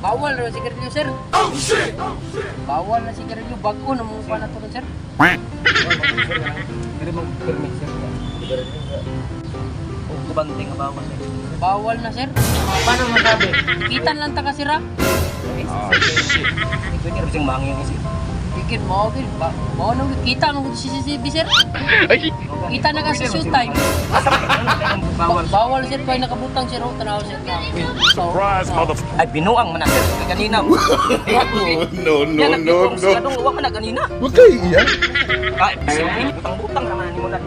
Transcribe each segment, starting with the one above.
Bawal ra sigarilyo, sir. Oh shit. Bawal na sigarilyo, bag-o na mo pa na to, sir. Pero mo permit, sir. O kubante nga bawal na. Bawal na, sir. Paano masabi? Kitan lang ta ka, sir, ah. Pwede rin siyang mangyang isip. Ikit mo, gid. Ba mao nang kita mo sa CCTV, sir. Kita na ka sa showtime. Bawal. Bawal, sir, kay nakabutang sir, oh, tanaw sir. Surprise, mother. Ay, binuang man na, sir. Kay kanina. No, no, no, no. Kadong uwa man na ganina. Huwag kayo iiyak. Ay, butang-butang naman ni mo na.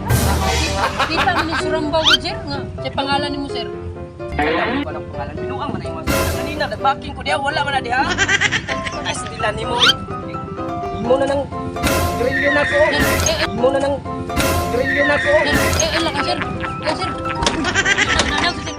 Kita mo ni Surambaw gud, sir, nga sa pangalan nimo, sir. Wala ko lang pangalan. Binuang man na yung mga sir. Kanina, nagbaking ko diha. Wala man na diha. Ay, stila ni mo. Eh. Imo na ng grilyo na ko. Sir, eh, eh, Imo na ng grilyo na ko. sir, eh, eh, laka, sir. Eh, sir. Na, na, sir.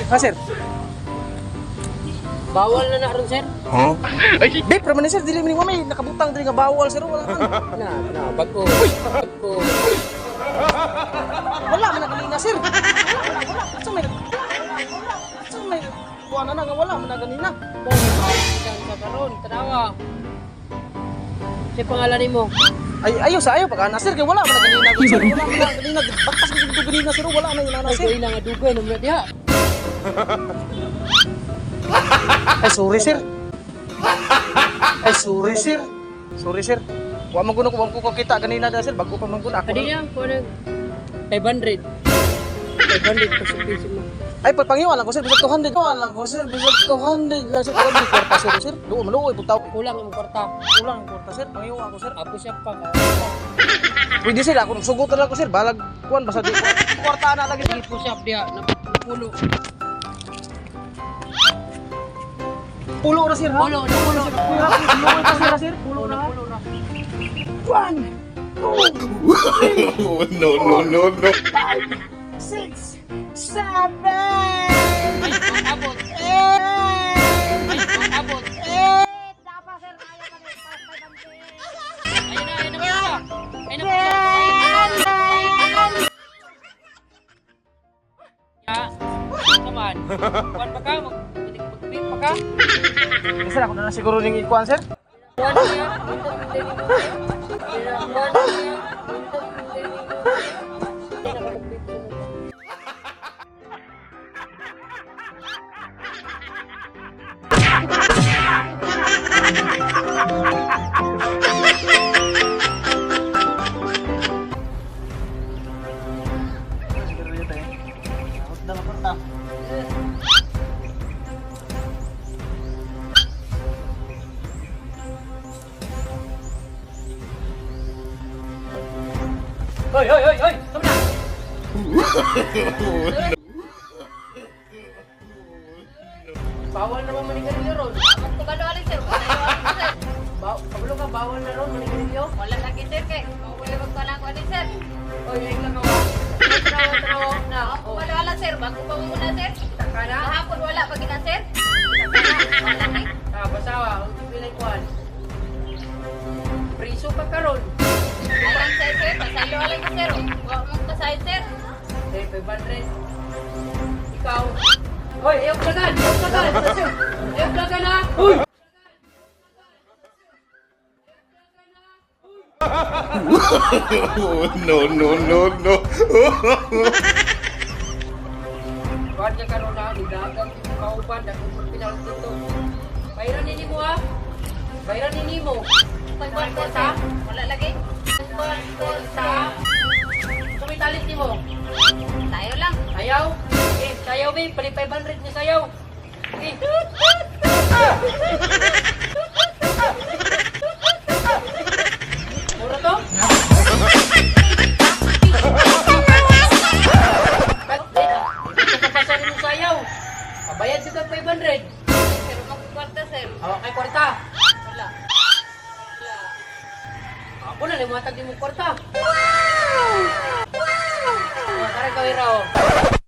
Ha, sir? Bawal na na ron, sir. Huh? Di, pero man sir, dili man may nakabutang dili nga bawal, sir. Wala man. Na, na, bago. Bago. Wala man na kanina, sir. Wala, wala, wala. Asa may wala, wala. Asa may kuha na na nga wala man na ganina. Bawal ka karon, tanawa. Sa pangalan nimo. Ay, ayo sa ayo pag ana sir kay wala man na ganina, sir. Wala man na ganina. Baktas ko dito ganina, sir. Wala na yun ana, Ay, sir. dugay na nga dugay na mo na diha. Ay, sorry, sir. Ay, sorry, sir. Sorry, sir. Wa man kuno wa ko kakita ganina da, sir. Bago pa man kuno ako. Adi na, kuha na 500. 500 pa sa piso mo. Ay, pagpangiwan lang ko, sir. Bisag 200. Kuha lang ko, sir. Bisag 200 lang, sir. Kuha lang kwarta, sir. Sir, duo maluoy pud taw. Kulang ang kwarta. Kulang ang kwarta, sir. Pangiwan ako, sir. Apo siya pa ka. Pwede, sir, ako sugot na lang ko, sir. Balag kuan basta di kwarta na lagi, sir. Sige po siya diha, napulo. Pulo ra, sir, ha? Pulo, napulo. Pulo, pulo ka, sir, sir. Pulo na. Napulo na. One, No, no, no, no. six, seven, Ay, abot. eight, Ay, abot. eight. Ayun na, ayun na po siya. Ayun na po siya. Ayun na. Ya. Come on. Kuan pa ka? Mag-pay pa ka? Sir, ako na lang siguro ning ikuan, sir. Kuan niya. Kuan niya. Siguro yun tayo. Ako na kwarta. Hoy, hoy, hoy, hoy. Come na. Bawal naman manigarilyo ron. Kabalo alin sir, wala alin sir. Kabalo ka, bawal na ron manigarilyo. Wala lagi sir kay wala magkulang ko alin sir. Oy, laing lang ako. Tanawa, tanawa. Na, oh. Wala wala sir, bago pa mo muna sir. Taka na. Kahapon wala pa gina sir. Wala ni. Ah, basawa. Pilay kuan. Priso pa karon. Alang sir sir, pasaylo alin ko sir. Wa mo pasay sir. Eh, 500. Ikaw. Hoy, ayaw plagan! Ayaw plagan! Ayaw plagan ha! Uy! No, no, no, no. Kuan ka karon ha, nidagang yung kauban, dakong pinal dito. Bayran nini mo ha? Bayran nini mo. Pagkuan ko sir, wala lagi. Pagkuan ko Sa Sumitalit ni mo. Tayo lang. Sayaw. Eh, sayaw be, pali 500 ni sayaw. Eh. Mura to? Dito ka pa sa imong sayaw. Bayad sa kag 500. Sir, magkwarta, sir. Awa kay kwarta. Wala. Wala. Ako na lang matag mo kwarta. Wow! Tara kawira oh.